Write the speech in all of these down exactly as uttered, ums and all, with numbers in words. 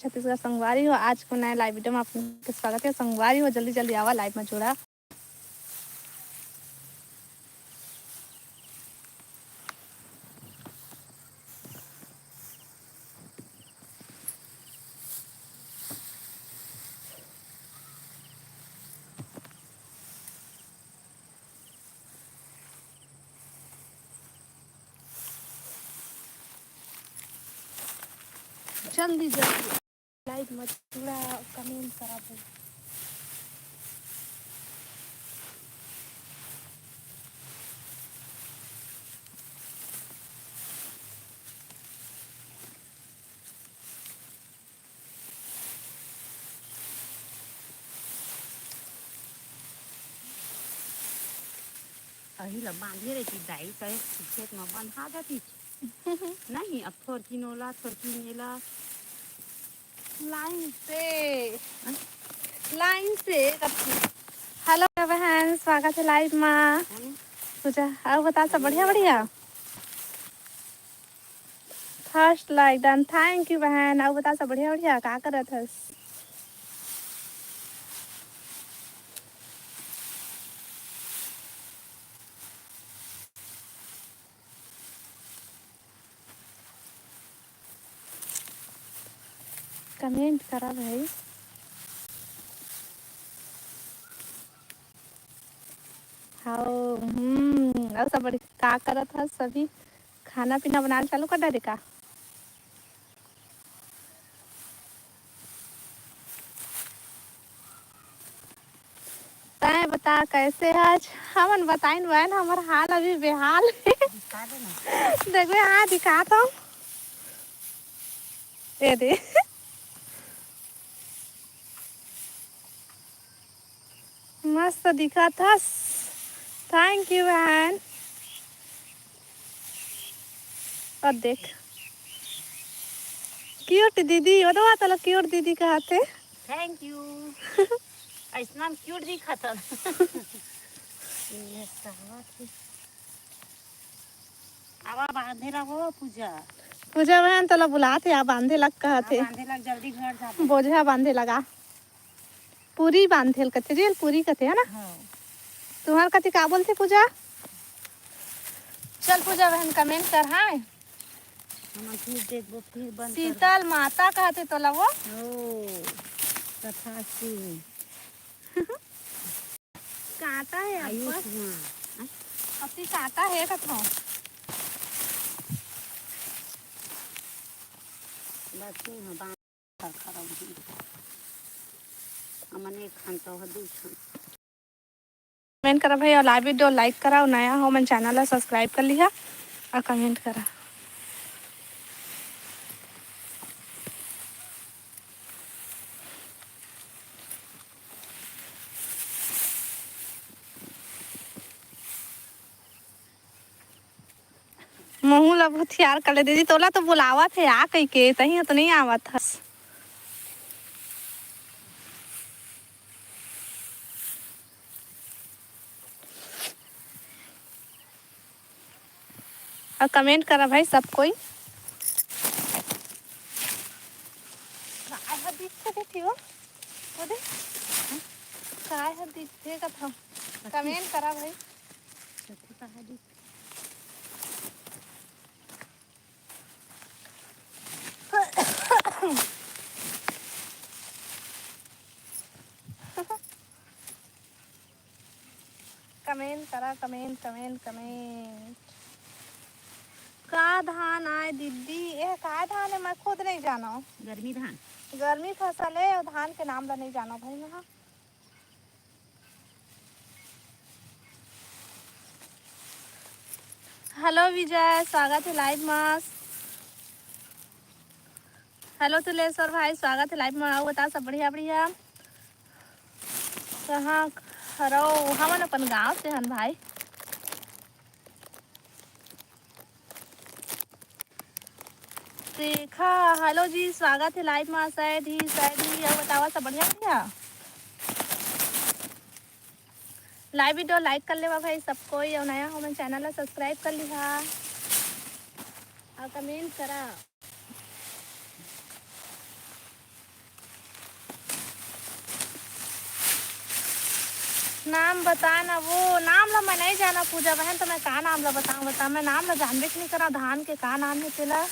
छत्तीसगढ़ संगवारी हो, आज के नया live video में आप मन के स्वागत हे। संगवारी हो, जल्दी जल्दी आवा live में जुड़ा। जल्दी जल्दी live में जुड़ा, comment करा भाई। अही ला बांधे रहितिस दाई, कहे खेत म बंधा जातिस। नहीं, अब थोरकिन ओला, थोरकिन एला। Line से, line से। Hello बहन, स्वागत हे live मा। पूजा, अउ बता, सब बढ़िया, बढ़िया? First like done, thank you बहन। अउ बता, सब बढ़िया, बढ़िया? का करत हस? Comment करा भाई। हाओ, हम्म, अउ सब बढ़िया। का करत हस अभी? खाना पीना बनाना चालू कर डारे का? तैं बता, कैसे हस? हमन बताइन बहन, हमर हाल अभी बेहाल हे। देखबे, हाँ, दिखात हूँ। ए दे। मस्त दिखत हस। Thank you बहन। अउ देख, cute दीदी, ओ तो तोला cute दीदी कहत हे। Thank you। अइसना cute दिखत हस। ये साला के आवा बांधे ला वो पूजा। पूजा बहन तोला बुलात हे, आ बांधे ला कहत हे। बांधे ला, जल्दी घर जाबे। बोझा बांधे लगा। पूरी बांधे ल कथे, जेल पूरी कथे, है ना? हाँ। तुम्हार कति का बोलथे पूजा? चल पूजा बहन comment कर, हाँ। हमन फिर देखबो, फिर बंद कर। शीतल माता कहथे तोला वो। ओ, तथास्तु। कांटा हे आयुष अब्बड़। माँ। अति कांटा हे कथो। बस तू ह बांध कर खड़ा हुई। हमन एक खन तो ह, दू खन। Comment करा भाई, अउ live video like करा, अउ नया हो मन channel ला subscribe कर लिहा अउ comment करा। महू ला भुथियार कर ले दीदी, तोला तो बुलावत हे आ कहिके, तही तो नहीं आवत हस। अउ comment करा भाई सब कोई। काय ह दिखथे देखियो, ओ दे, काय ह दिखथे कथो, comment करा भाई। Comment करा, comment, comment, comment। का धान आय दीदी? एह का धान हे, मैं खुद नहीं जानो। गर्मी धान। गर्मी फसल हे, अउ धान के नाम ला नहीं जानो भाई मैं हा। Hello विजय, स्वागत हे live मा। Hello तुलेश्वर भाई, स्वागत हे live मा। अउ बता, सब बढ़िया, बढ़िया? कहाँ हरव? हमन अपन गांव से हन भाई। रेखा, hello जी, स्वागत हे live मा। सैदी, सैदी, अउ बतावा, सब बढ़िया, बढ़िया? Live video like कर लेवा भाई सब कोई, अउ नया हो मन channel ला subscribe कर लिहा, अउ comment करा। नाम बता ना, वो नाम ला मैं नहीं जाना पूजा बहन, तो मैं का नाम ला बताऊँ, बता, मैं नाम ला जानबे के नहीं करा, धान के का नाम है तेला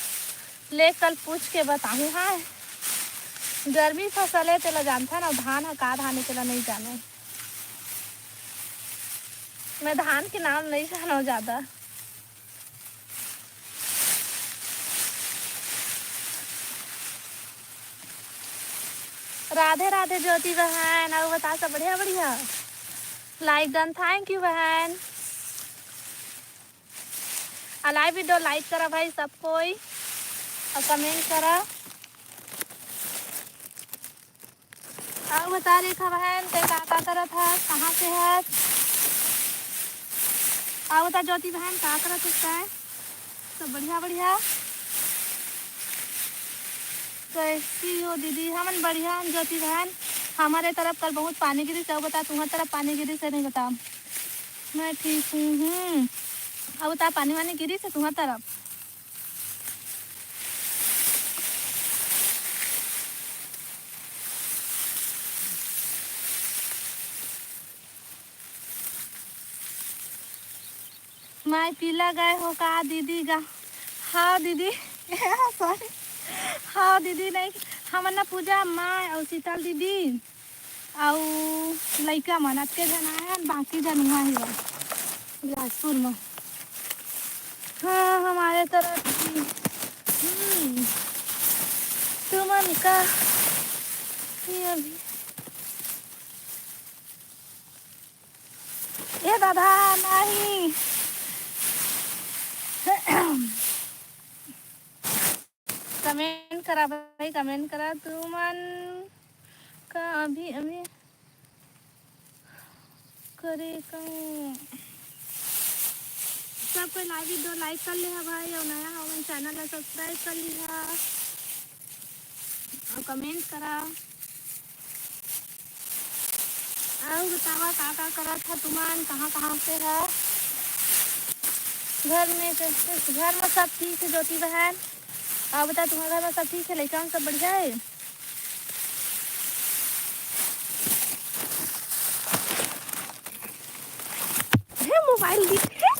ले कल पूछ के बताऊँ। हाँ, गर्मी फसल है तेला जानता ना, धान है का धान है तेला नहीं जानो, मैं धान के नाम नहीं जानो ज्यादा। राधे राधे ज्योति बहन, अउ बता सब बढ़िया बढ़िया। Like done, thank you बहन। आ live video like करा भाई सब कोई, और comment करा। अउ बता रेखा बहन, ते का का करत हस, कहाँ से हस? अउ बता ज्योति बहन, का करत हस तैं? सब बढ़िया बढ़िया। कैसी हो दीदी? हमन बढ़िया हन ज्योति बहन। हमारे तरफ कल बहुत पानी गिरिस, अउ बता तुम्हार तरफ पानी गिरिस है नहीं बता? मैं ठीक हूँ। हम्म, अउ बता पानी वानी गिरिस है तुम्हार तरफ? माय पीला गए हो का दीदी गा? हाँ दीदी। सॉरी। हाँ दीदी, नहीं, हमन ना पूजा माय अउ शीतल दीदी अउ लइका मन अतके झन आए हन, बाकी झन उहाँ ही बा बिलासपुर म। हाँ, हमारे तरफ भी। हम्म, तुमन का ये अभी ए दादा, नहीं। Comment करा भाई, comment करा। तुमन का अभी, अभी करे कहूँ। सब कोई live video like कर लिहा भाई, अउ नया हो मन channel ला subscribe कर लिहा, अउ comment करा। अउ बतावा का का करत हा तुमन, कहाँ कहाँ से हा? घर में कैसे, घर में सब ठीक है ज्योति बहन? अउ बता, तुम्हारे घर में सब ठीक है? लइका मन सब बढ़िया है? हे मोबाइल दिखे।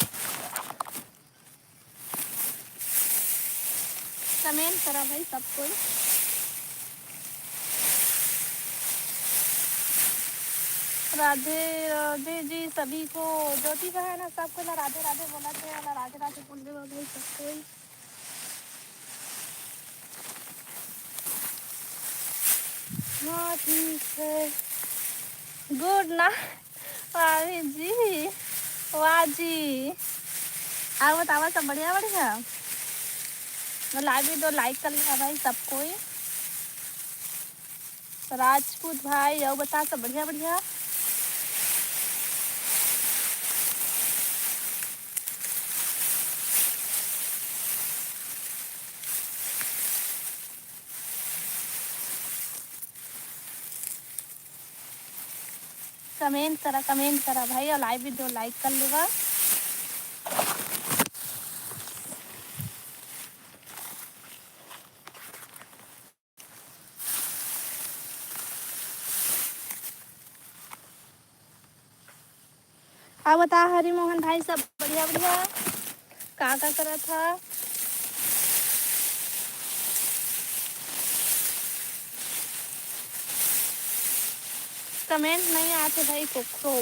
Comment करा भाई सब कोई। राधे राधे जी सभी को। ज्योति बहन है, सबको ला राधे राधे बोला थे, वाला राधे राधे बोल दे भाई सब कोई। हाँ, ठीक है। Good ना। भाभी जी, वाह जी। अउ बतावा सब बढ़िया बढ़िया? Live video like कर लिहा भाई सब कोई। राजपूत भाई, अउ बता सब बढ़िया बढ़िया? Comment करा, comment करा भाई, अउ live video like कर लेवा। अउ बता हरि मोहन भाई, सब बढ़िया बढ़िया? का का करत हा? Comment नहीं आथे भाई कोखरो।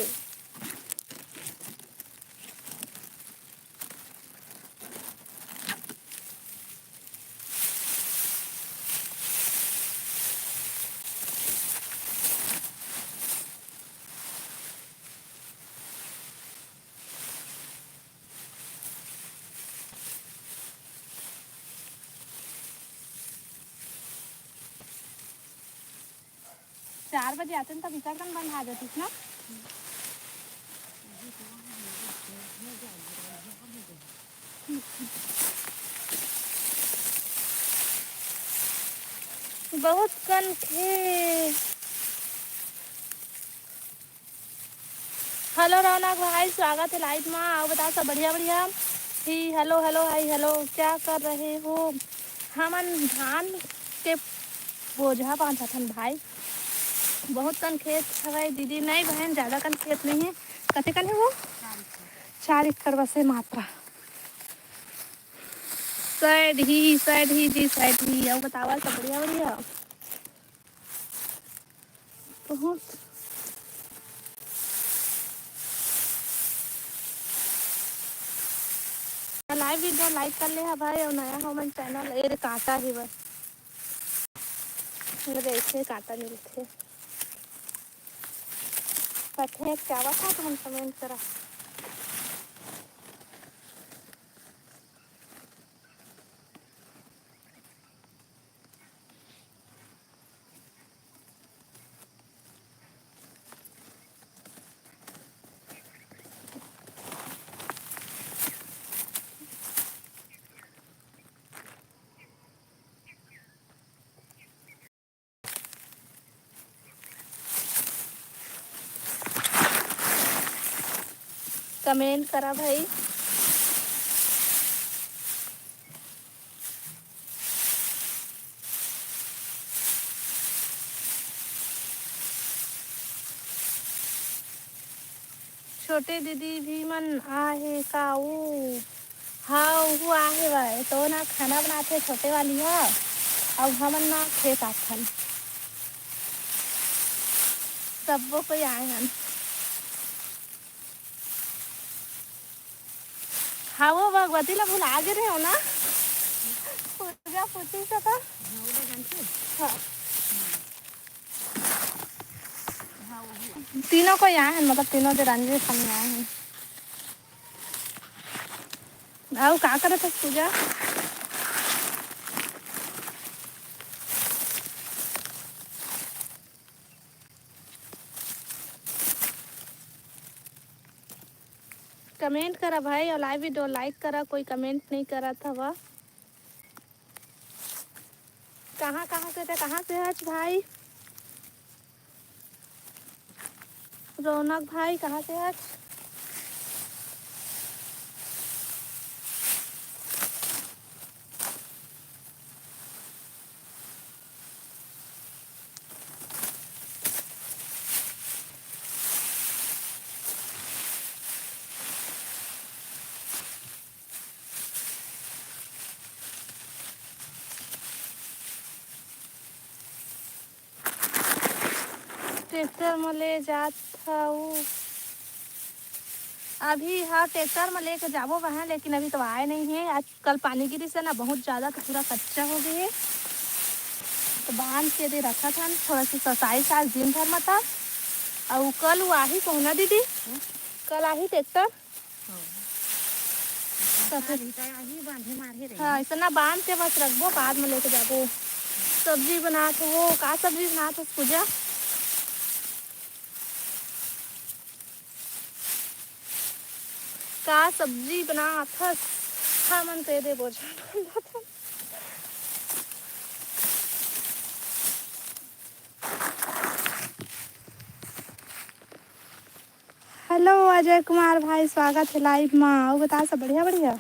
चार बजे आते न, तब इतना कन बंद आ जातीस ना। बहुत कन थे। Hello रौनक भाई, स्वागत है live मा। अउ बता सब बढ़िया बढ़िया? ही hello hello, hi hello, क्या कर रहे हो? हमन धान के बोझा बांधत हन भाई। बहुत कन खेत हवय दीदी। नहीं बहन, ज्यादा कन खेत नहीं है। कते कन है वो? चार एकड़ बस है मात्रा। सैड ही, सैड ही जी, सैड ही। अउ बतावा, सब बढ़िया, बढ़िया? बहुत। Live video like कर ले हा भाई, अउ नया हो मन channel। ए रे, कांटा ही बस। मतलब ऐसे कांटा मिलथे। पथे क्या बात है, तुम comment करा। Comment करा भाई। छोटे दीदी भी मन आहे का? ऊ, हाँ, वो आहे भाई। तो ना खाना बनाथे छोटे वाली हा, अउ हमन ना खेत आथन। सबो कोई आए हन। हाँ, वो भगवती ला भुला गे रहे हो ना? पूजा पूछी से तो। हाँ। तीनों कोई आए हैं, मतलब तीनों देरानी जेठानी आए हैं। अउ का करत हस पूजा? Comment करा भाई, अउ live video like करा, कोई comment नहीं करत हवा। कहाँ, कहाँ से थे, कहाँ से हच भाई? रौनक भाई, कहाँ से हच? ट्रैक्टर म ले जात हऊ। अभी हाँ, ट्रैक्टर म लेके जाबो वहाँ, लेकिन अभी तो आए नहीं है। आज कल पानी गिरी से ना बहुत ज़्यादा, तो पूरा कच्चा हो गए है। तो बांध के दे रखा था, थोड़ा सा ससाई सास दिन भर म तब। अउ कल वो आही कोहना दीदी, कल आही ट्रैक्टर। हाँ। तो फिर अभी तो आही बांधे मारे रही। हाँ, इतना बांध के बस रखबो, बाद में लेके जाबो। सब्जी बनात हो, का सब्जी बनात हो पूजा? का सब्जी बनात हस? हमन तो दे बोझा। हेलो अजय कुमार भाई, स्वागत है live मा। अउ बता, सब बढ़िया, बढ़िया?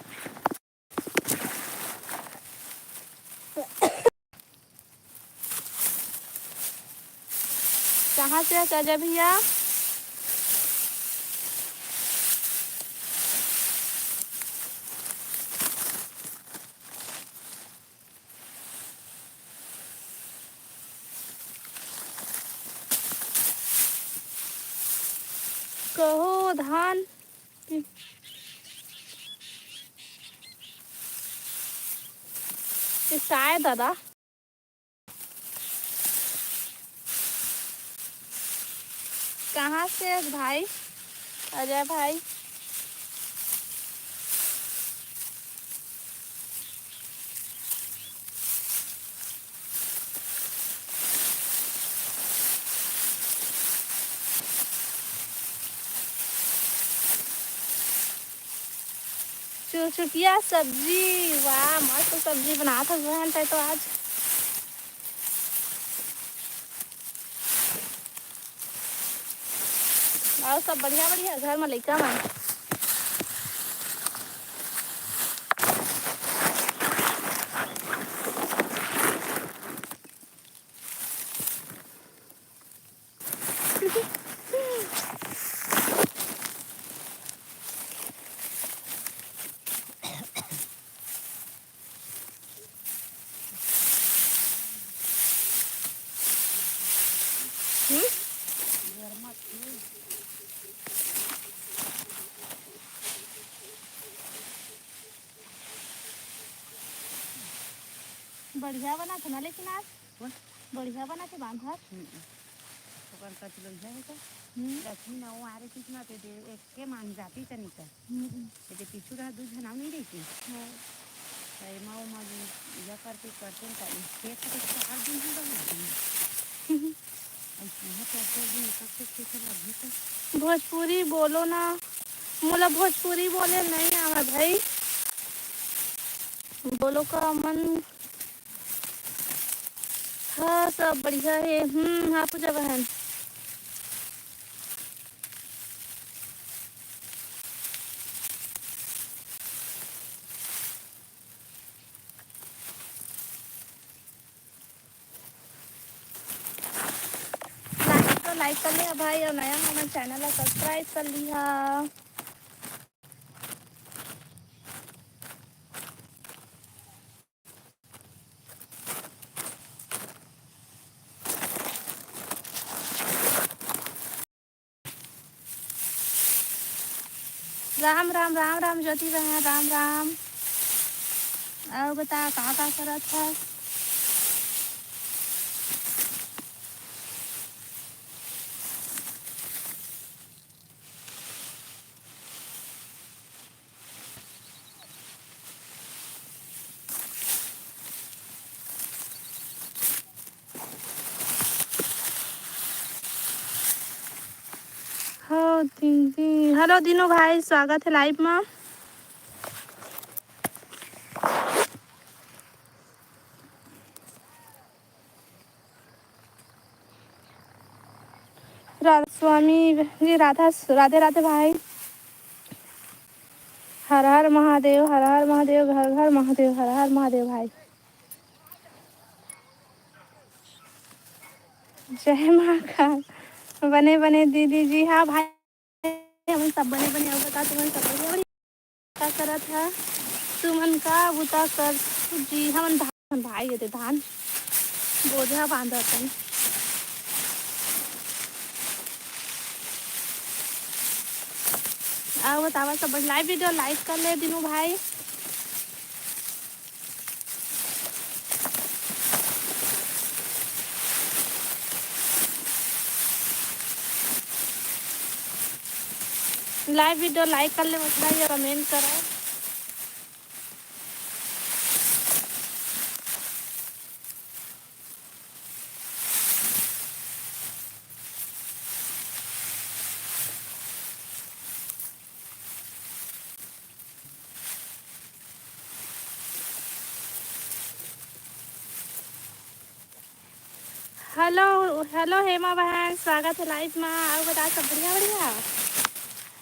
कहाँ से है अजय भैया? कहो धान पिसाए दादा। कहाँ से है भाई, अजय भाई? चुरचुटिया सब्जी, वाह, मस्त सब्जी बनात हस बहन तै तो आज। अउ सब बढ़िया, बढ़िया घर म लइका मन। हम्म? बढ़िया बना थे ना, लेकिन आज कोन? बढ़िया बना थे बांधर। हम्म। ओकर कच लोइया हे तो। हम्म। लक्ष्मी ना वो आरे किस्मत हे दे, एक के मान जाती तनिक। हम्म। ये दे पीछू रहा दू झन आऊ नहीं रहितिस। हाँ। तो एमा ओमा जो इया करते करते का एक के खातिर चार दिन हो गए। अइसे करते दिन एक एक के लगही तो। भोजपुरी बोलो ना, मोला भोजपुरी बोले नहीं आवे भाई। बोलो का मन। हाँ, सब बढ़िया हे। हम्म, हाँ, पूजा बहन। Like तो like कर लिहा भाई, अउ नया हो हमर channel ला subscribe कर लिहा। राम राम, राम राम ज्योति बहन, राम राम। अउ बता, का का करत हस? हो दीदी, hello दीनू भाई, स्वागत हे live मा। राधा स्वामी जी, राधा, राधे राधे भाई। हर हर महादेव, हर हर महादेव, घर घर महादेव, हर हर महादेव भाई। जय महाकाल। बने बने दीदी जी। हाँ भाई, हमन सब बने बने। अउ बता, तुमन सब बढ़िया? का करत हा? तुमन का बुता कर जी? हमन धान, भाई ये दे धान बोझा बांधत हन। अउ बतावा सब, live video like कर ले दीनू भाई। Live video like कर ले, मतलब ये comment करा। Hello, hello हेमा बहन, स्वागत हे live मा। अउ बता, सब बढ़िया, बढ़िया?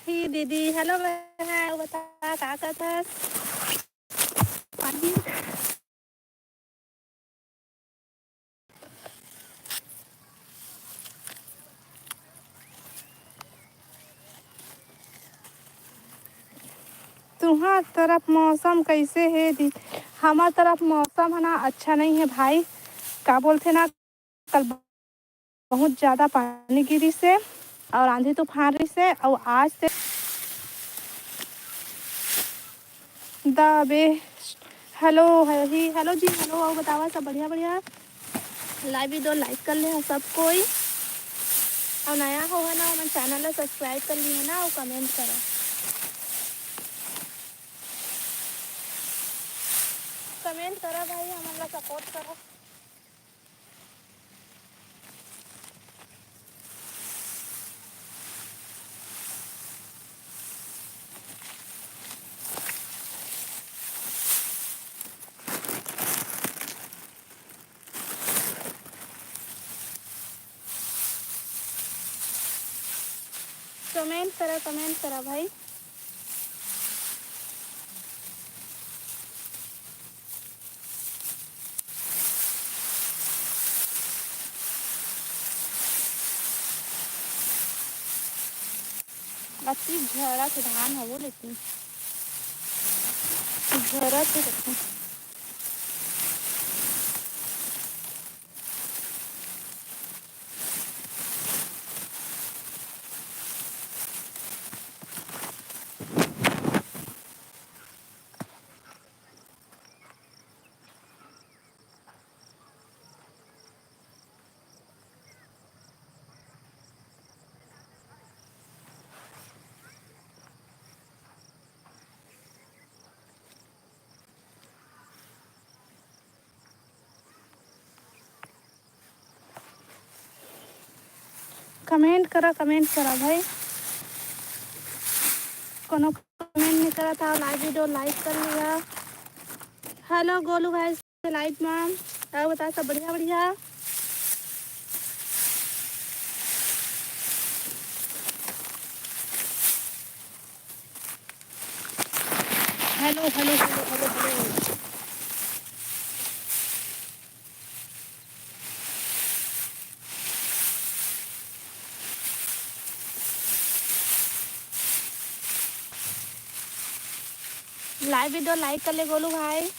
ही दीदी, hello बहन, अउ बता, का करत हस? तुंहर तरफ मौसम कइसे हे दी? हमर तरफ मौसम ह ना अच्छा नइ हे भाई, का बोलथे ना, कल बहुत ज्यादा पानी गिरिस हे अउ आंधी तूफान रहिस हे अउ आज ते The best। Hello, hi, hello ji, hello। अउ बतावा सब बढ़िया, बढ़िया? Live video like कर ले हा सब कोई, अउ नया हो हा ना, हमर channel ला subscribe कर ली हा ना, अउ comment करा, comment करा भाई, हमन ला support करा। Comment करा, comment करा भाई। अति झरत हे धान ह वो, लेकिन झरत हे कथे। कमेंट करा, कमेंट करा भाई। कोनो कमेंट नहीं करत हा, लाइव वीडियो लाइक कर लिया। हेलो गोलू भाई, लाइव में आओ, बता सब बढ़िया बढ़िया। Hello hello hello hello hello. Live video like कर ले गोलू भाई।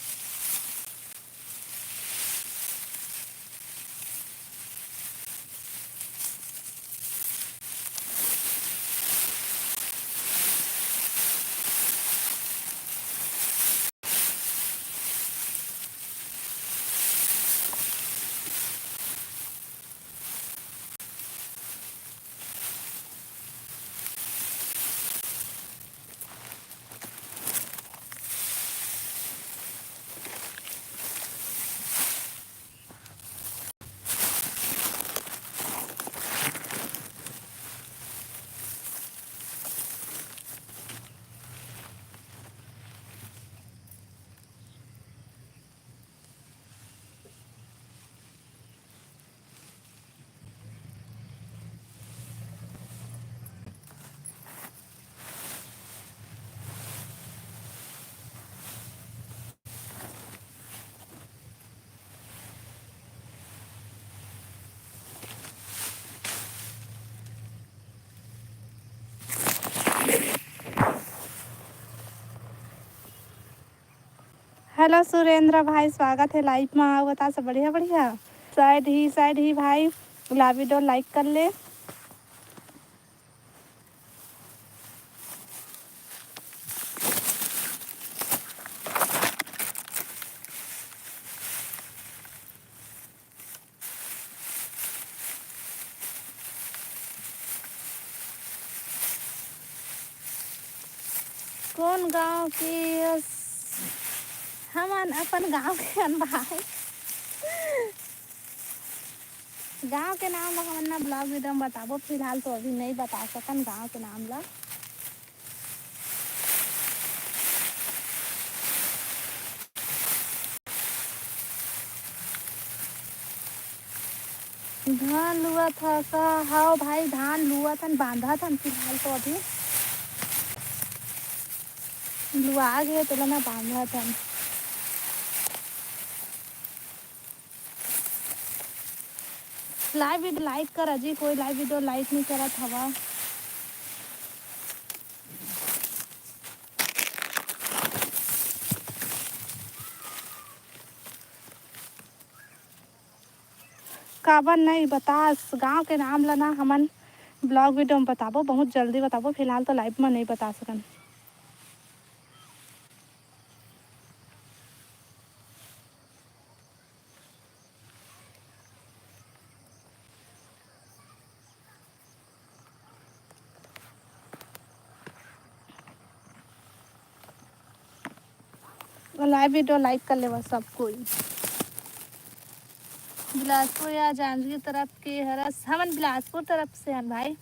हेलो सुरेंद्र भाई, स्वागत है लाइव में। आओ बता सब बढ़िया बढ़िया। साइड ही, साइड ही भाई, लाइव वीडियो लाइक कर ले। कौन गांव के हस? हमन अपन गांव के हन भाई। गांव के नाम ला हमन ना ब्लॉग वीडियो में बताबो, फिलहाल तो अभी नहीं बता सकन गांव के नाम ला। धान लुआ था का? हाव भाई, धान लुआ थन, बांधा थन फिलहाल तो अभी। लुआ गए तेला ना बांधा थन। लाइव वीडियो लाइक कर जी, कोई लाइव वीडियो लाइक नहीं करत हवा। काबर नहीं बतास गांव के नाम ला ना, हमन ब्लॉग वीडियो में बताबो, बहुत जल्दी बताबो, फिलहाल तो लाइव में नहीं बता सकन। लाइव वीडियो लाइक कर लेवा सब कोई। बिलासपुर या जांजगीर तरफ के हरस? हमन बिलासपुर तरफ से हन भाई।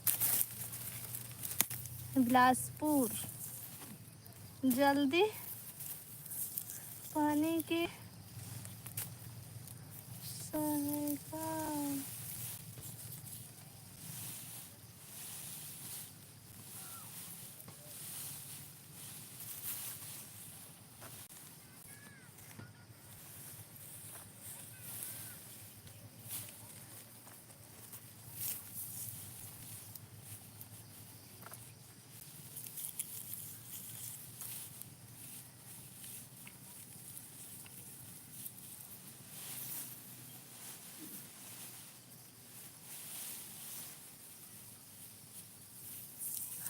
बिलासपुर। जल्दी पानी के सहायता।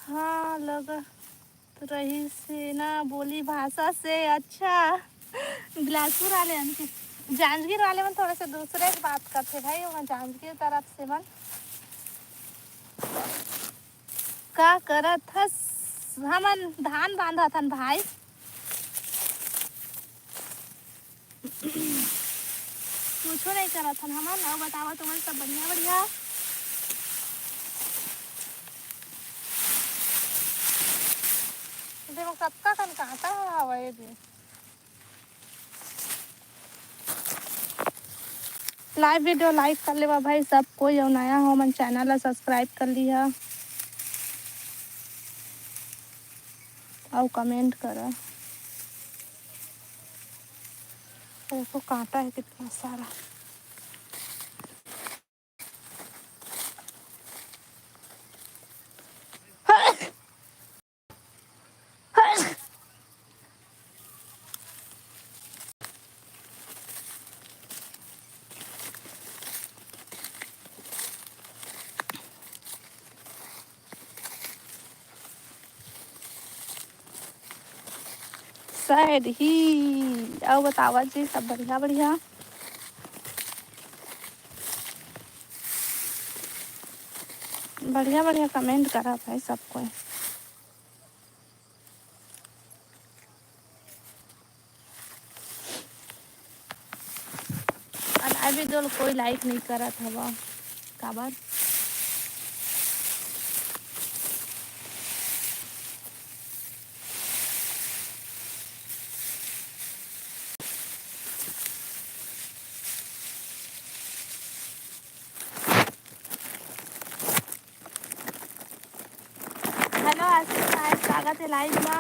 हाँ, लगत रहिस हे ना बोली भाषा से। अच्छा, बिलासपुर वाले हन के, जांजगीर वाले मन थोड़े से दूसरे के बात करथे भाई, वहाँ जांजगीर तरफ से मन। का करत हस? हमन धान बांधत हन भाई। कुछो नहीं करत हन हमन। अउ बतावा तुमन सब बढ़िया बढ़िया? देखो, कतका कन कांटा हवय ये दे। Live video like कर लेवा भाई सब कोई, अउ नया हो मन channel ला subscribe कर लिहा अउ comment करा। देखो कांटा है कितना सारा। शायद ही। अउ बतावा जी, सब बढ़िया बढ़िया? बढ़िया बढ़िया comment करा भाई सब कोई। अउ live video ल कोई like नहीं करत हवा, काबर? Hello आशीष भाई, स्वागत है live मा।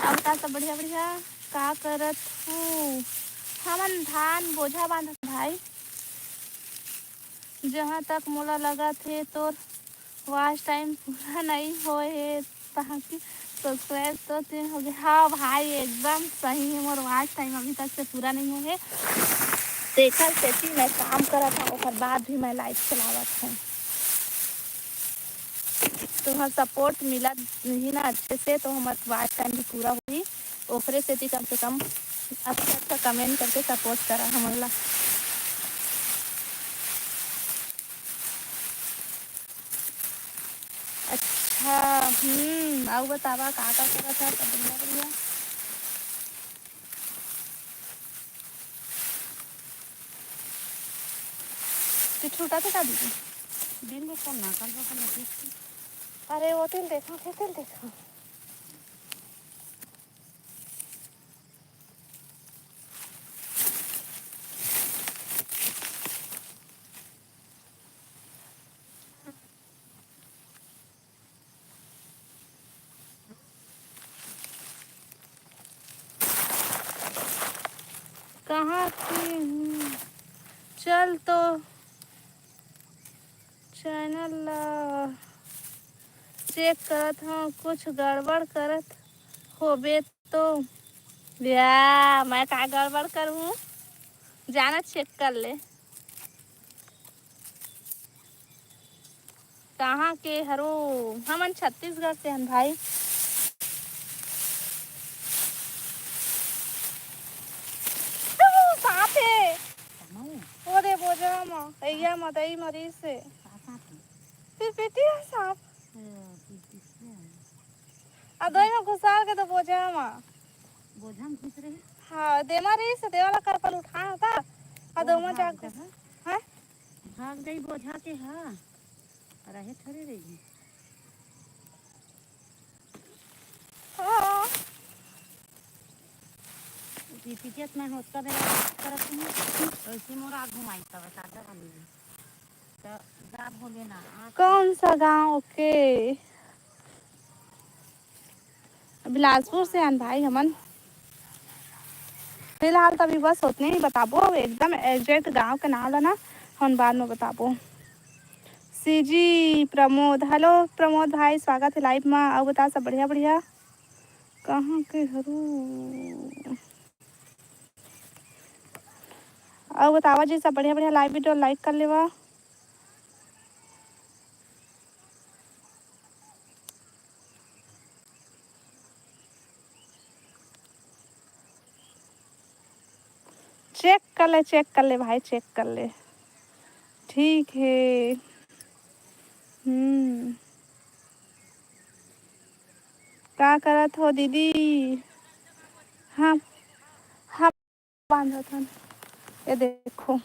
अउ का सब बढ़िया बढ़िया? का करत हूँ? हमन धान बोझा बांधत भाई। जहाँ तक मोला लगत हे तोर watch time पूरा नहीं होए हे, ताकि subscribe तो तीन हो गए। हाँ भाई, एकदम सही है, मोर watch time अभी तक से पूरा नहीं होए हे। तेखर सेती मैं काम करत हूँ, ओकर बाद भी मैं live चलावत हूँ। तुम्हार support मिलत नहीं ना अच्छे से, तो हमर watch time भी पूरा होही। ओकरे सेती कम से कम अच्छा अच्छा comment करके support करा हमन ला। अच्छा, हम्म, अउ बतावा का का करत हस? सब बढ़िया बढ़िया। तू छूटा थे का दीदी? दिन में कौन ना कल बकल लगी। अरे वो तिल देखो, फिर तिल देखो। कहाँ की हूँ? चल तो channel ला check करत हूँ, कुछ गड़बड़ करत होबे तो। या, मैं का गड़बड़ करहूँ? जाना check कर ले। कहाँ के हरो? हमन छत्तीसगढ़ से हन भाई। सांप हे। ओ दे बोझा म, अइया म, दई मरीस हे। फिर पीटी हे सांप। आ दोई म घुसार के तो बोझा म। बोझा म घुस रही। हाँ, देमा रहीस, देवा ला कर पल उठाए होता। आ वो दो म भाग जाके। गया। हैं? भाग गई बोझा के, हाँ। रहे थोड़े रही। हाँ। पीछे मैं होतका बेरा करत हूँ, वैसे मोर आग घुमाई तब ताजा वाली। तो जा भोलेनाथ। कौन सा गांव के? बिलासपुर से हन भाई हमन। फिलहाल तो अभी बस ओतने ही बताबो, एकदम exact गांव के नाम ला ना हमन बाद में बताबो। सीजी प्रमोद, hello प्रमोद भाई, स्वागत है live मा। अउ बता सब बढ़िया बढ़िया? कहाँ के हरू? अउ बतावा जी सब बढ़िया बढ़िया? Live video like कर लेवा। Check कर ले, check कर ले भाई, check कर ले। ठीक है। हम्म। का करत हो दीदी? हम, हम बांधत हन। ये देखो।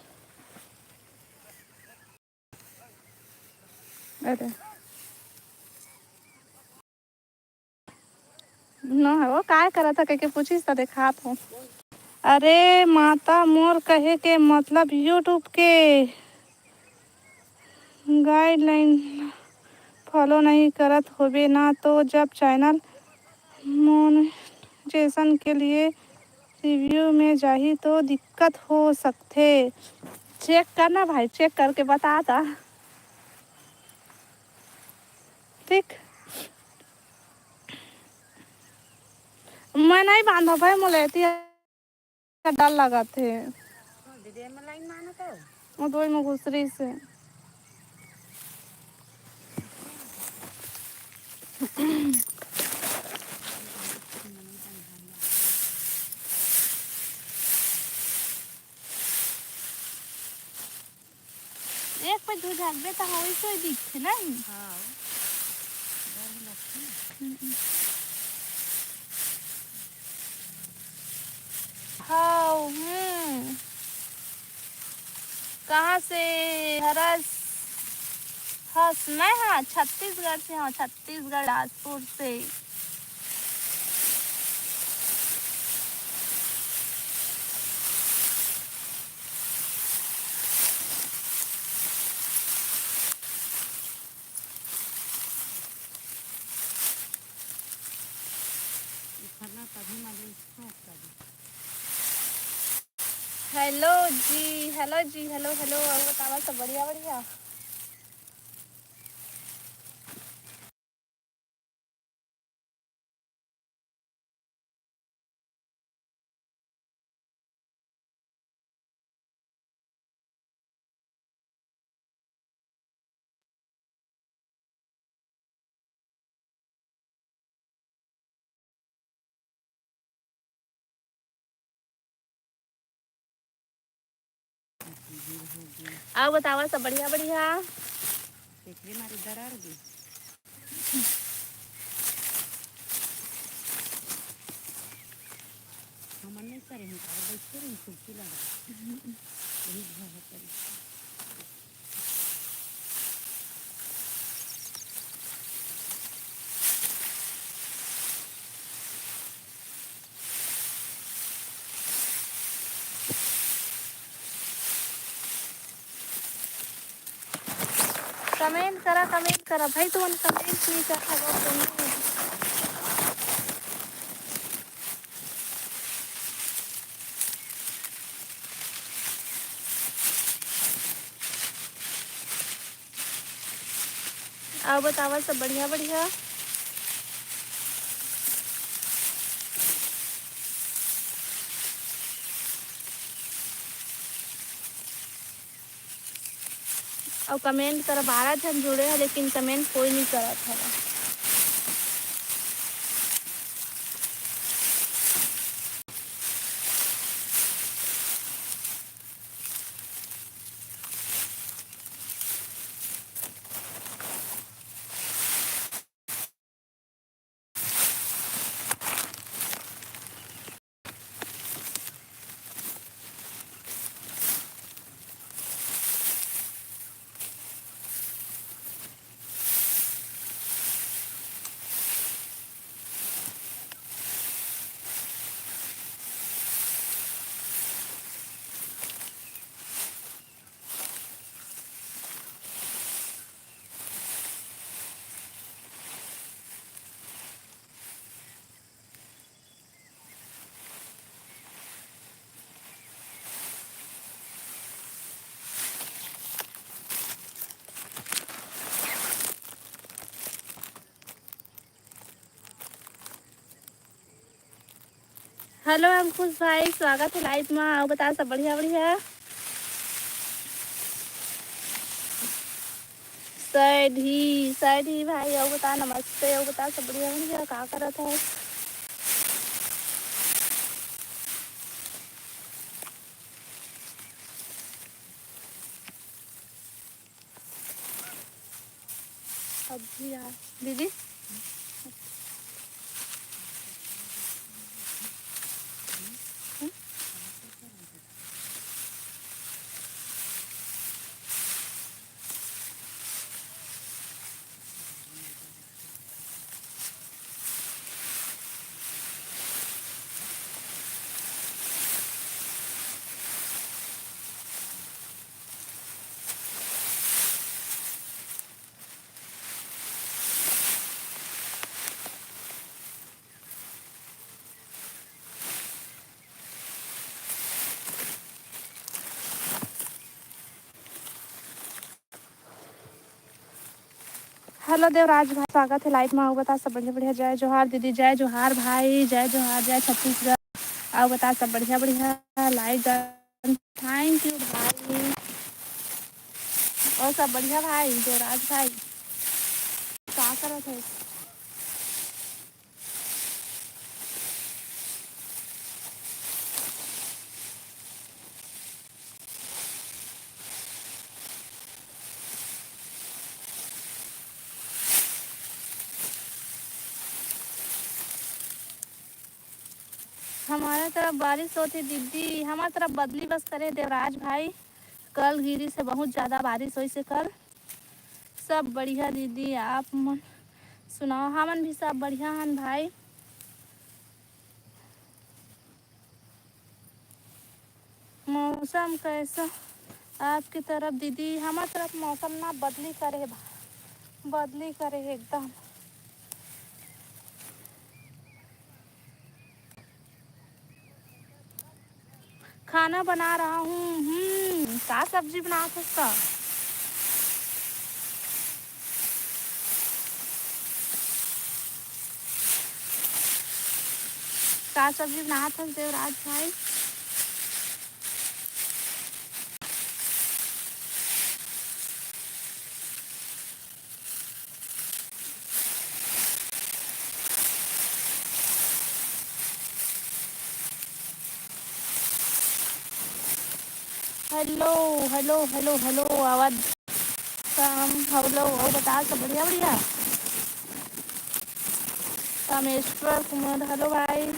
अरे। न हो, काय करत ह कहिके पूछिस त देखात हो। अरे माता, मोर कहे के मतलब YouTube के गाइडलाइन फॉलो नहीं करत होबे ना, तो जब चैनल मोनेटाइजेशन के लिए रिव्यू में जाही तो दिक्कत हो सकथे। चेक करना भाई, चेक करके बता दा। ठीक, मैं नहीं बांधा भाई, मोला एती डर लगत हे। दीदी, एमे लाइन मानो तो। वो दो में घुसरी से। एक पे दू झाँकबे त वइसे ही दिखथे, नहीं? हाँ। डर लगथे। हम्म। हाँ, हम्म। कहाँ से हरस? हस, मैं, हाँ, छत्तीसगढ़ से हूँ, छत्तीसगढ़, बिलासपुर से। हेलो जी, हेलो जी, हेलो, हेलो, अउ बतावा सब बढ़िया, बढ़िया? अउ बतावा सब बढ़िया, बढ़िया? एकरे मारे दरार गे। हमन नहीं करे हैं, काबर बैठे रही, कुर्सी लगा। यही घर है करी। कमेंट करा, कमेंट करा भाई, तुमन कमेंट नहीं करत हव, कमेंट। अउ बतावा सब बढ़िया, बढ़िया? अउ कमेंट कर, बारह झन जुड़े हे, लेकिन कमेंट कोई नहीं करत हवय। हेलो अंकुश भाई, स्वागत हे लाइव मा। अउ बता, सब बढ़िया, बढ़िया? सैडी, सैडी भाई, अउ बता, नमस्ते। अउ बता, सब बढ़िया, बढ़िया? का करत हस? सब्जी यार दीदी। हेलो देवराज भाई, स्वागत है लाइव में। अउ बता सब बढ़िया बढ़िया। जय जोहार दीदी, जय जोहार भाई, जय जोहार, जय छत्तीसगढ़। अउ बता सब बढ़िया बढ़िया। लाइव डन, थैंक यू भाई। अउ सब बढ़िया भाई देवराज भाई, का करत है? हमारे तरफ बारिश होती दीदी, हमारे तरफ बदली बस करे देवराज भाई। कल गिरी से बहुत ज़्यादा बारिश होइसे कल। सब बढ़िया दीदी, आप मन सुनाओ? हमन भी सब बढ़िया हन भाई। मौसम कैसा आपके तरफ दीदी? हमार तरफ मौसम ना बदली करे हे भा-, बदली करे हे एकदम। खाना बना रहा हूँ। हम्म, का सब्जी बनात हस का? का सब्जी बनात हस देवराज भाई? हेलो, हेलो, हेलो, हेलो, आवाज कम, हेलो, अउ बता, सब बढ़िया, बढ़िया? कामेश्वर कुमार, हेलो भाई।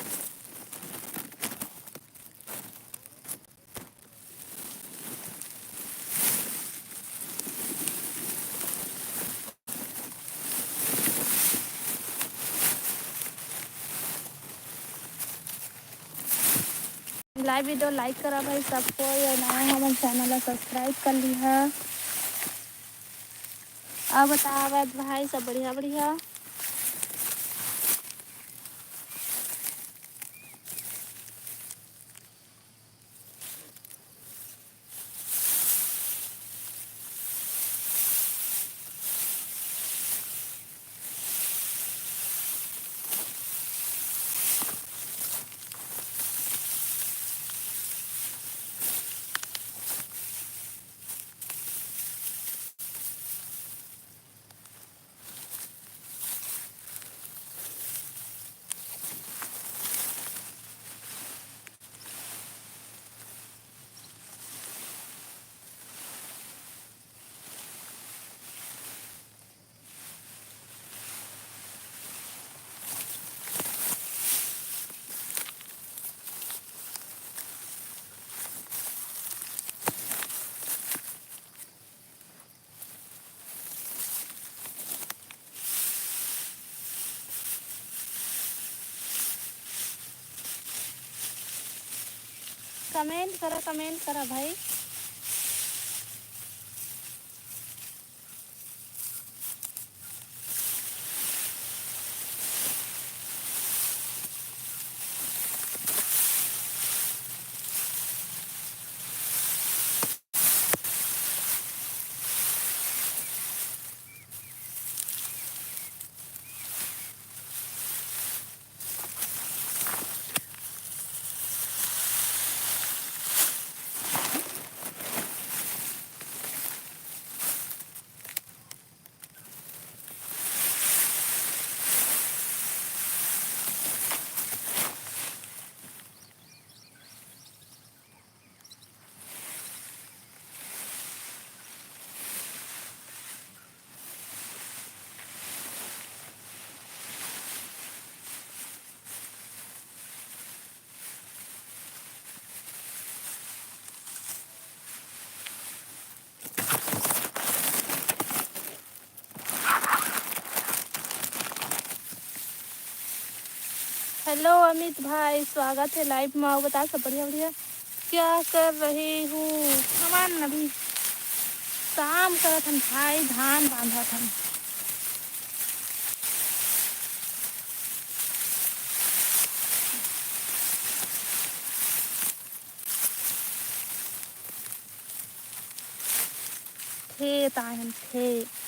लाइव वीडियो लाइक करा भाई सब कोई, अउ नया हमन चैनल ला सब्सक्राइब कर लिहा। अउ बतावत भाई सब बढ़िया बढ़िया। कमेंट करा, कमेंट करा भाई। हेलो अमित भाई, स्वागत है लाइव में। अउ बता सब बढ़िया बढ़िया। क्या कर रहे हो? हमन अभी काम करत हन भाई, धान बांधत हन। खेत आए हन, खेत।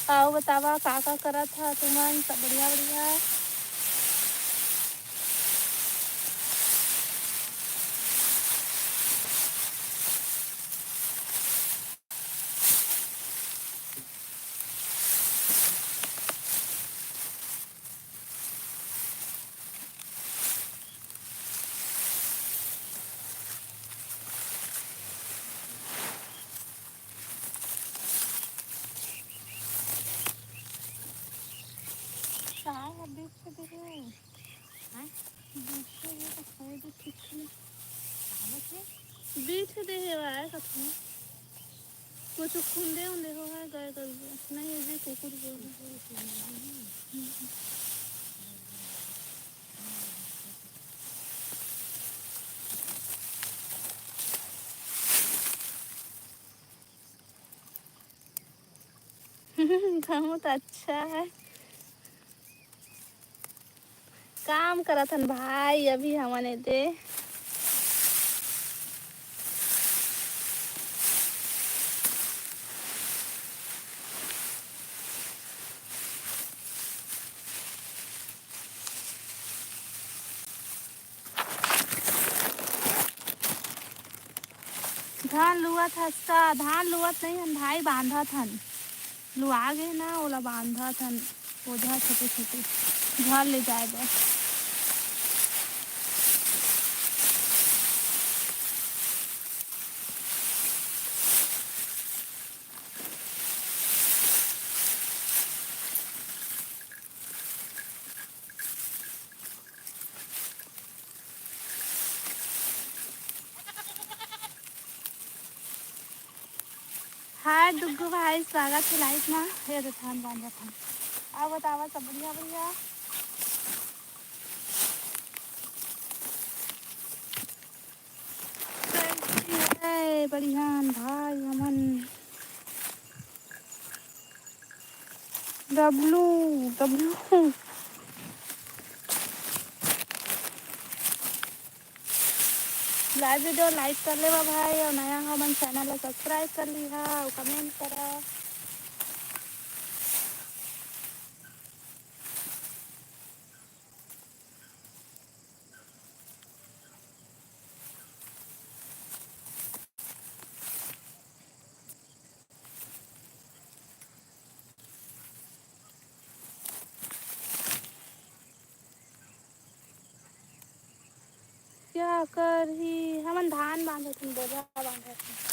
अउ बतावा, का का करत ह तुमन? सब बढ़िया, बढ़िया। का ह, बीठ दे हे? हैं? बीठ दे हे त खाए दे, ठीक से। का होथे? बीठ दे हे, वाय कथू। कुछ खुंदे उंदे हो है गाय गरु बर। नहीं, ये कुकुर बर। बहुत अच्छा है। काम करत हन भाई, अभी हमन एदे। धान लुवत हस का? धान लुवत नहीं हन भाई, बांधत हन। लुआ गे ना, ओला बांधत हन, ओझा छोटे छोटे घर ले जाए बर। हाय दुग्गू भाई, स्वागत है लाइव मा। हे दे धान बांधत हन। अउ बतावा, सब बढ़िया, बढ़िया? कैसे है? बढ़िया भाई हमन। W, W. Live video like कर लेवा भाई, अउ नया हो मन चैनल ला सब्सक्राइब कर लिहा अउ कमेंट करा। क्या करही? हमन धान बांधत हन, बोझा बांधत हन।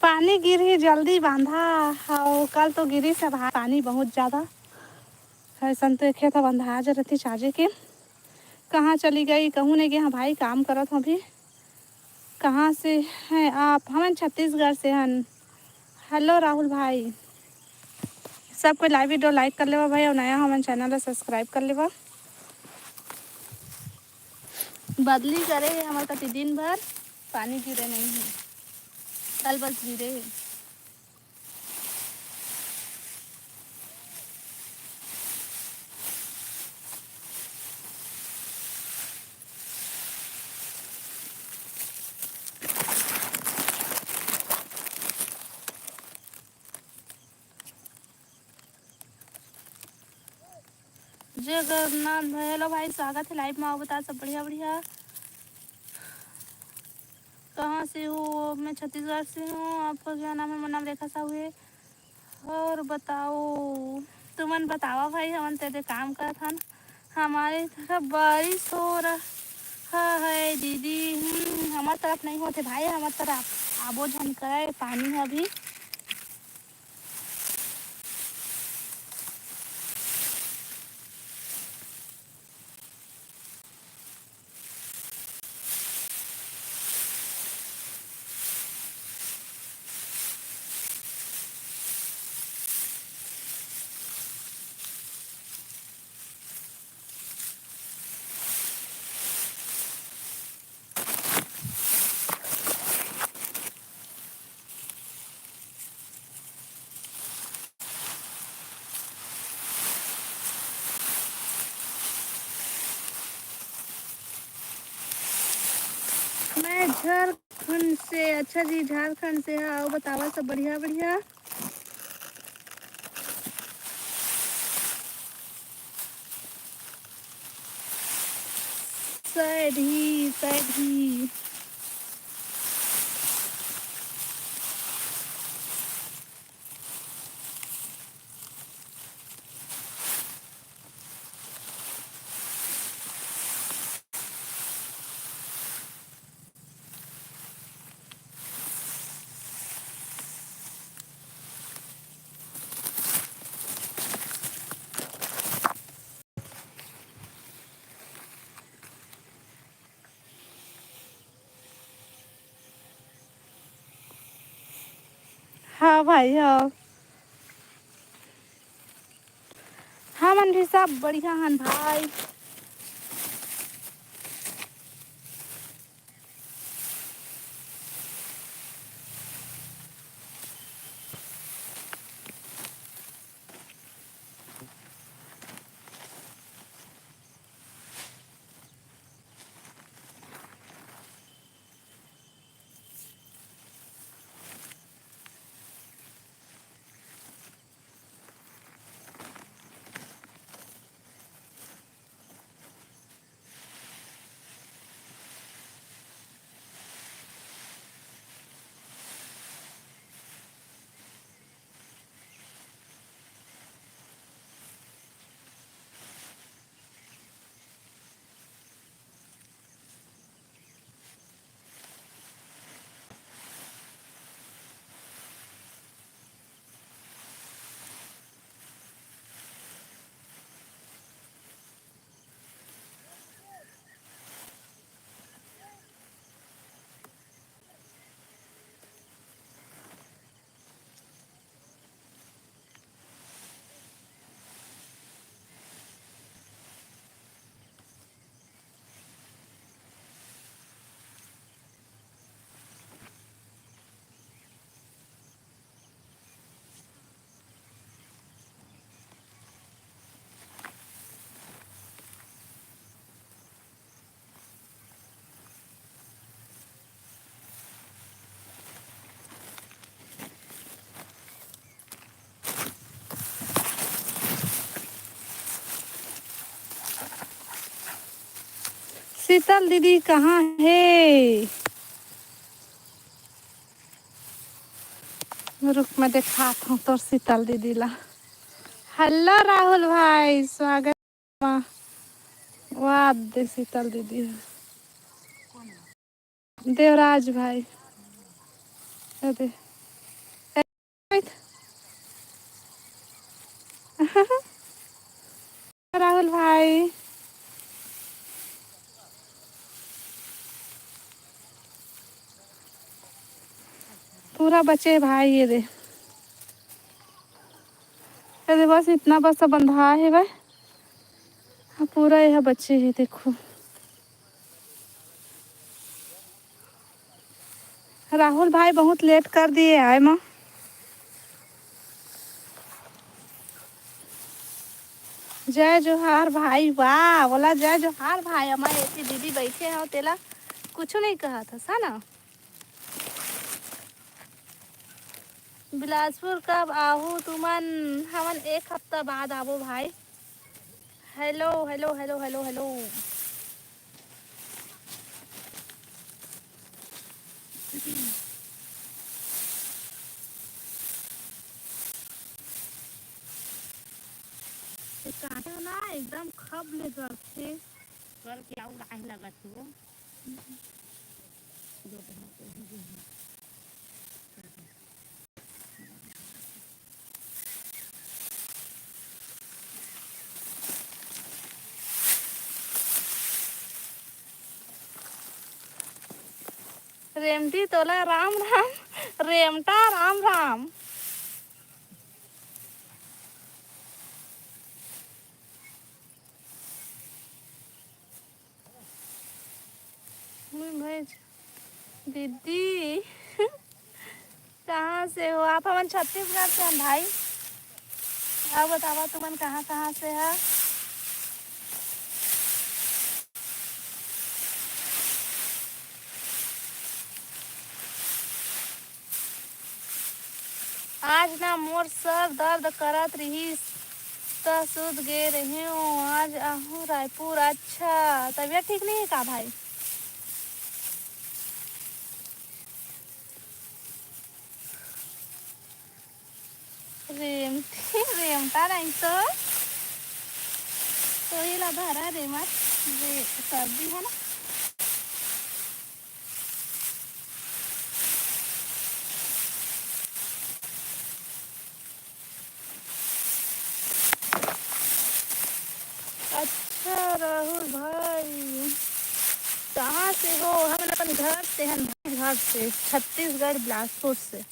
पानी गिरही, जल्दी बांधा। अउ कल तो गिरिस हे भाई पानी बहुत ज्यादा। अइसन तो खेत ह बंधा जरत हे चाजे के। कहाँ चली गई, कहूँ नहीं गे। हाँ भाई, काम करत हूँ अभी। कहाँ से हैं आप? हमन छत्तीसगढ़ से हन। हेलो राहुल भाई, सब कोई लाइव वीडियो लाइक कर लेवा भाई, अउ नया हमन चैनल ला सब्सक्राइब कर लेवा। बदली करे हे हमर कति दिन भर, पानी गिरे नहीं हे, कल बस गिरे हे। जय जगन्नाथ भाई, हेलो भाई, स्वागत है लाइव में। आओ, बता सब बढ़िया बढ़िया। कहाँ से हो? मैं छत्तीसगढ़ से हूँ। आपका क्या नाम है? मेरा नाम रेखा साहू है। और बताओ, तुमन बतावा भाई, हमन ते दे काम करत हन। हमारे तरफ बारिश हो रहा है दीदी। हम्म, हमार तरफ नहीं होते भाई, हमार तरफ आबो झन करे पानी है अभी। मैं झारखंड से। अच्छा जी, झारखंड से है। आओ, बतावा सब बढ़िया बढ़िया। सैड ही, सैड ही। हाँ भाई, हाँ। हमन भी सब बढ़िया हन भाई। शीतल दीदी कहाँ हे? रुक, मैं देखात हूँ तोर शीतल दीदी ला। हेलो राहुल भाई, स्वागत। वाह, वाह दे शीतल दीदी। देवराज भाई, ए दे। राहुल भाई, पूरा बचे हे भाई, ये दे, ये दे, बस इतना बस बंधा हे भाई, हाँ, पूरा यह बचे हे, देखो। राहुल भाई बहुत लेट कर दिए आए म। जय जोहार भाई, वाह, बोला जय जोहार भाई। हमारे ऐसी दीदी बैठे हो, तेला कुछ नहीं कहा था, सा ना? बिलासपुर कब आहू तुमन? हमन एक हफ्ता बाद आबो भाई। Hello, hello, hello, hello, hello। ये कांटा ना एकदम खब ले जलथे। कल के आऊ लाहे लगत हे वो। रेमटी तोला राम राम, रेमटा राम राम। मैं भाई दीदी, कहाँ से हो आप? हमन छत्तीसगढ़ से हन भाई। अउ बतावा तुमन कहाँ कहाँ से हा? आज ना मोर सर दर्द करत रिहिस, त सुत गे रेहेंव। आज आहूँ रायपुर। अच्छा, तबीयत ठीक नइ हे का भाई? रेमटी, रेमटा नहीं तो, तो ही ला धरा रेमट, रे-, सर्दी है ना। अच्छा राहुल भाई, कहाँ से हो? हम अपन घर से हन भाई, घर से, छत्तीसगढ़ बिलासपुर से।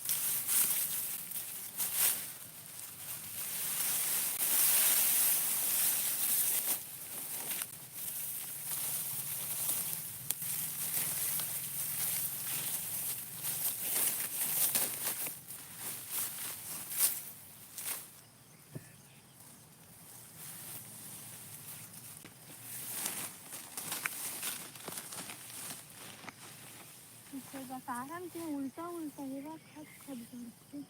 पीछे का कारण के उल्टा उल्टा ये बात खत खत करते।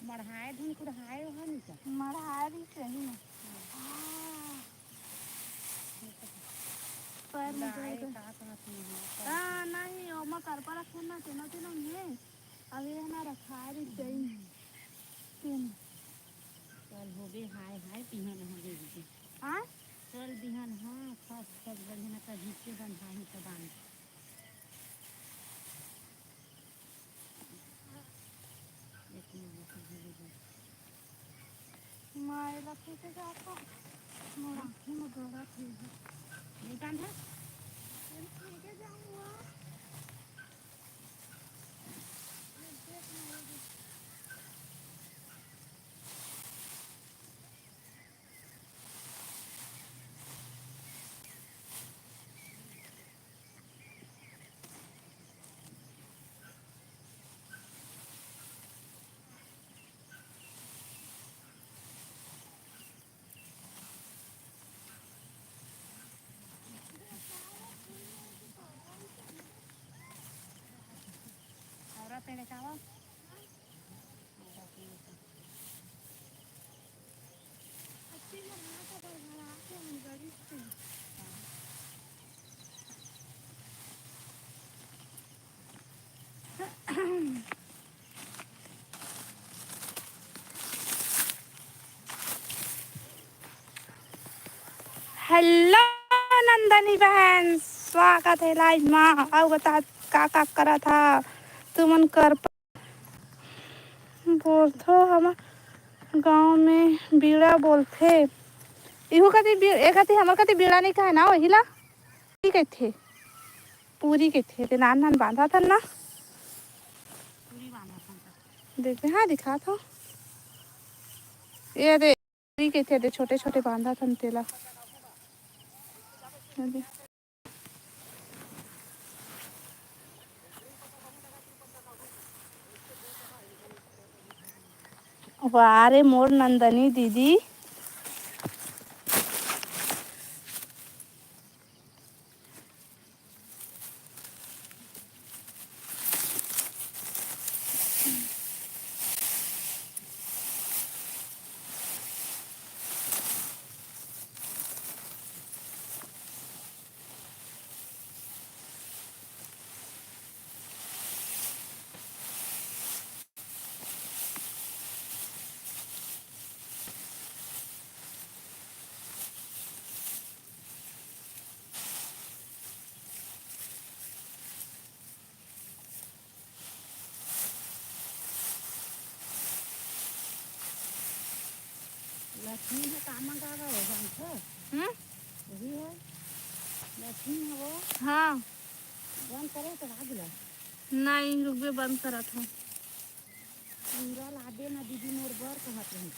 मढ़ाए धुन कुढ़ाए ओहा नी का? मढ़ाए भी सही ना। हाँ। पर मुझे लाए तो का कहत नहीं है। हाँ, नहीं, ओमा करपा रखे ना, तेना तेना नहीं है। अब ये ना रखाए भी सही। हम्म। तेन। चल होगे, हाय हाय, बिहान होगे, होगे। हाँ? चल बिहान, हाँ, खस खस बढ़िया ना, कभी के बंधाही तो बांध। माय ला फेंके जाता, मोर आँखी में गलत हे। नहीं बांधा? फेंके जाऊँगा। Hello नंदनी बहन, स्वागत हे live मा। अउ बता, का का करत हा तुमन कर? बोलथो, हमर गांव में बीड़ा बोलथे। इहू कति बी-, ए कति, हमर कति बीड़ा नइ कहे ना, ओही ला पूरी कहिथे। पूरी कहिथे, ते नान नान बांधत हन ना। देखते, हाँ, दिखात हो। ये दे, पूरी कहिथे, दे, छोटे छोटे बांधत हन तेला। ये दे। वाह रे मोर नंदनी दीदी, का मंगावा हो जानथो? हम्म? वही है। लक्ष्मी है वो। हाँ। बंद करे तो भाग ला। नहीं, रुकबे, बंद करत हूँ। पूरा लादे ना दीदी मोर बर कहत रही।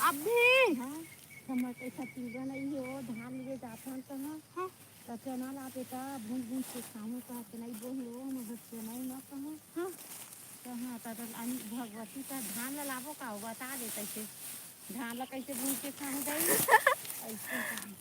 अभी? हाँ। हमर कैसा पूरा नहीं है वो, धान लिए जाथन तो ना। हाँ। तो चना ला बेटा, भून भून के खाऊँ कहत नहीं बोहे वो, मगर चना ही ना कहूँ। हाँ। तो हाँ, तो, तो अन-, भगवती का धान ला लाबो का, वो बता दे कैसे। धान ला कैसे भून के खाऊँ दाई? ऐसे कहा।